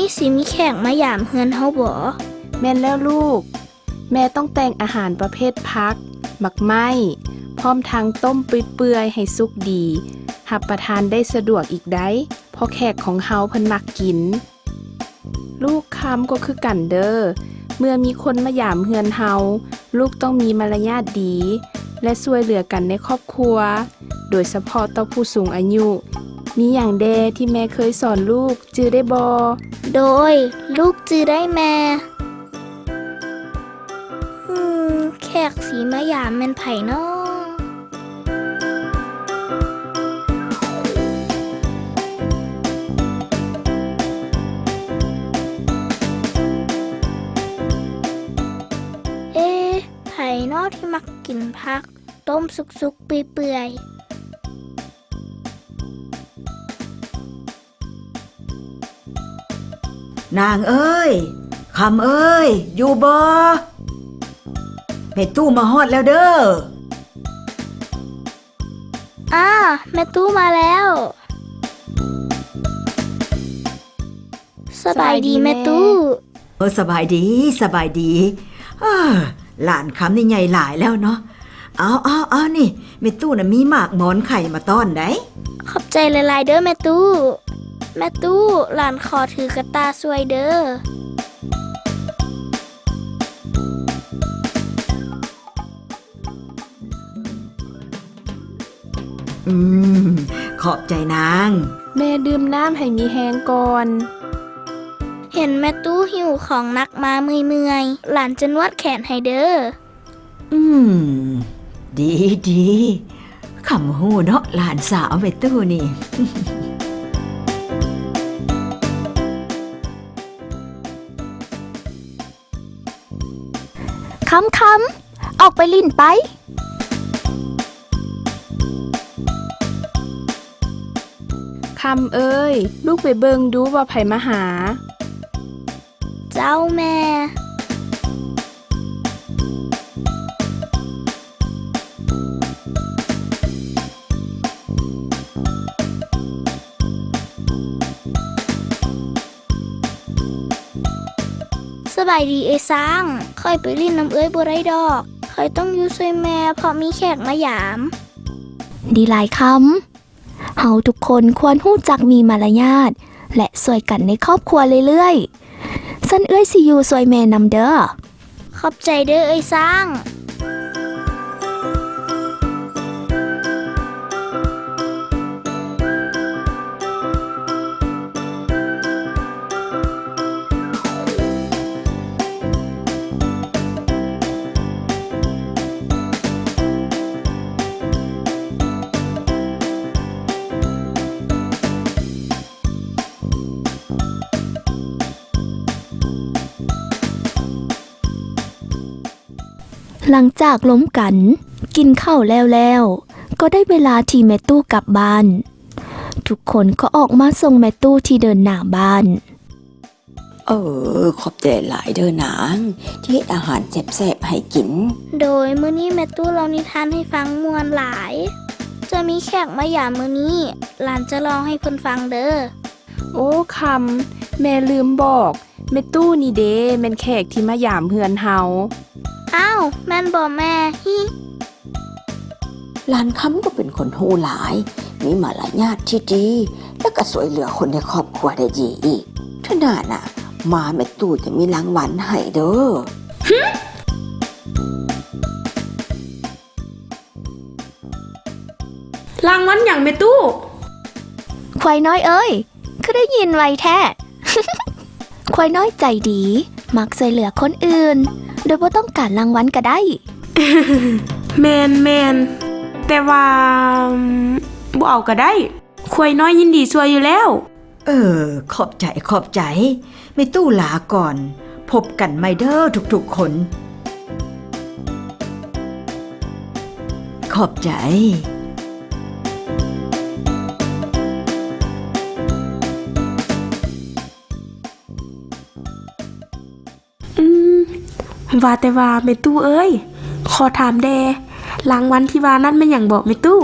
ນີ້ຊິມີແຂກມາຢາມເຮືອນເຮົາບໍ? ແມ່ນແລ້ວລູກ, ແມ່ຕ້ອງແຕ່ງອາຫານປະເພດຜັກ, ໝາກໄມ້, ພ້ອມທັງຕົ້ມເປື່ອຍໆໃຫ້ສຸກດີ, ຮັບປະທານໄດ້ສະດວກອີກໄດ໋, ເພາະແຂກຂອງເຮົາເພິ່ນມັກກິນ. ລູກຄຳກໍຄືກັນເດີ້, ເມື່ອມີຄົນມາຢາມເຮືອນເຮົາ, ລູກຕ້ອງມີມາລະຍາດດີ ແລະ ຊ່ວຍເຫຼືອກັນໃນຄອບຄົວ, ໂດຍສະເພາະຕໍ່ຜູ້ສູງອາຍຸ. ມີຫຍັງແດ່ທີ່ແມ່ເຄີຍສອນລູກ, ຈື່ໄດ້ບໍ່? ໂດຍ, ລູກຈື່ໄດ້ແມ່. ອືມ, ແຂກຊິມາຢາມແມ່ນໃຜນໍ? ເອ, ໃຜນໍທີ່ມັກກິນຜັກຕົ້ມສຸກໆເປື່ອຍໆ? ນາງເອີຍ, ຄຳເອີຍ, ຢູ່ບໍ່? ແມ່ຕູ້ມາຮອດແລ້ວເດີ້. ອ້າ, ແມ່ຕູ້ມາແລ້ວ. ສະບາຍດີແມ່ຕູ້. ເອີ, ສະບາຍດີ, ສະບາຍດີ. ເອີ, ຫຼານຄຳນີ້ໃຫຍ່ຫຼາຍແລ້ວເນາະ. ເອົາ, ເອົາ, ເອົາ, ນີ້, ແມ່ຕູ້ນະມີໝາກໝອນໄຂ່ມາຕ້ອນໃດ໋. ຂອບໃຈຫຼາຍໆເດີ້ແມ່ຕູ້. ແມ່ຕູ້, ຫຼານຂໍຖືກະຕ່າຊ່ວຍເດີ້. ອືມ, ຂອບໃຈນາງ. ແມ່ດື່ມນ້ຳໃຫ້ມີແຮງກ່ອນ. ເຫັນແມ່ຕູ້ຫິ້ວຂອງໜັກມາເມື່ອຍໆ, ຫຼານຈະນວດແຂນໃຫ້ເດີ້. ອືມ, ດີ, ດີ. ຄຳຮູ້ເນາະ, ຫຼານສາວແມ່ຕູ້ນີ້. ຄຳ, ຄຳ, ອອກໄປຫຼິ້ນໄປ. ຄຳເອີຍ, ລູກໄປເບິ່ງດູວ່າໃຜມາຫາ. ເຈົ້າແມ່. ສະບາຍດີເອື້ອຍຊ້າງ, ຂ້ອຍໄປຫຼິ້ນນຳເອື້ອຍບໍ່ໄດ້ດອກ, ຂ້ອຍຕ້ອງຢູ່ຊ່ວຍແມ່ເພາະມີແຂກມາຢາມ. ດີຫຼາຍຄຳ, ເຮົາທຸກຄົນຄວນຮູ້ຈັກມີມາລະຍາດ ແລະ ຊ່ວຍກັນໃນຄອບຄົວເລື້ອຍໆ. ຊັ້ນເອື້ອຍຊິຢູ່ຊ່ວຍແມ່ນຳເດີ້. ຂອບໃຈເດີ້ເອື້ອຍຊ້າງ. ຫຼັງຈາກລົມກັນ ກິນເຂົ້າແລ້ວແລ້ວ ກໍໄດ້ເວລາທີ່ແມ່ຕູ້ກັບບ້ານ. ທຸກຄົນກໍອອກມາສົ່ງແມ່ຕູ້ທີ່ເດີ່ນໜ້າບ້ານ. ເອີ, ຂອບໃຈຫຼາຍເດີ້ນາງ ທີ່ເຮັດອາຫານແຊບໆໃຫ້ກິນ. ໂດຍ, ມື້ນີ້ແມ່ຕູ້ເລົ່ານິທານໃຫ້ຟັງມ່ວນຫຼາຍ. ຈະມີແຂກມາຢາມມື້ນີ້, ຫຼານຈະເລົ່າໃຫ້ເພິ່ນຟັງເດີ້. ໂອ້ ຄຳ, ແມ່ລືມບອກ, ແມ່ຕູ້ນີ້ເດ ແມ່ນແຂກທີ່ມາຢາມເຮືອນເຮົາ. ອ້າວ, ແມ່ນບໍ່ແມ່? ຫິ. ຫຼານຄຳກໍເປັນຄົນຮູ້ຫຼາຍ, ມີມາລະຍາດທີ່ດີ ແລະ ກໍຊ່ວຍເຫຼືອຄົນໃນຄອບຄົວໄດ້ດີອີກ. ເທື່ອໜ້ານະ ມາແມ່ຕູ້ຈະມີລາງວັນໃຫ້ເດີ້. ຮຶ? ລາງວັນຫຍັງແມ່ຕູ້? ຄວາຍນ້ອຍເອີຍ, ຄືໄດ້ຍິນໄວແທ້. ຄວາຍນ້ອຍໃຈດີ, ມັກຊ່ວຍເຫຼືອຄົນອື່ນ ໂດຍບໍ່ຕ້ອງການລາງວັນກໍໄດ້. ແມ່ນ, ແມ່ນ, ແຕ່ວ່າ ບໍ່ເອົາກໍໄດ້. ຄວາຍນ້ອຍຍິນດີຊ່ວຍຢູ່ແລ້ວ. ເອີ, ຂອບໃຈ, ຂອບໃຈ. ແມ່ຕູ້ລາກ່ອນ. ພົບກັນໃໝ່ເດີ້ທຸກໆຄົນ. ຂອບໃຈ. ອືມ, ວ່າແຕ່ວ່າແມ່ຕູ້ເອີຍ, ຂໍຖາມແດ່, ລາງວັນທີ່ວ່ານັ້ນແມ່ນຫຍັງເບາະແມ່ຕູ້?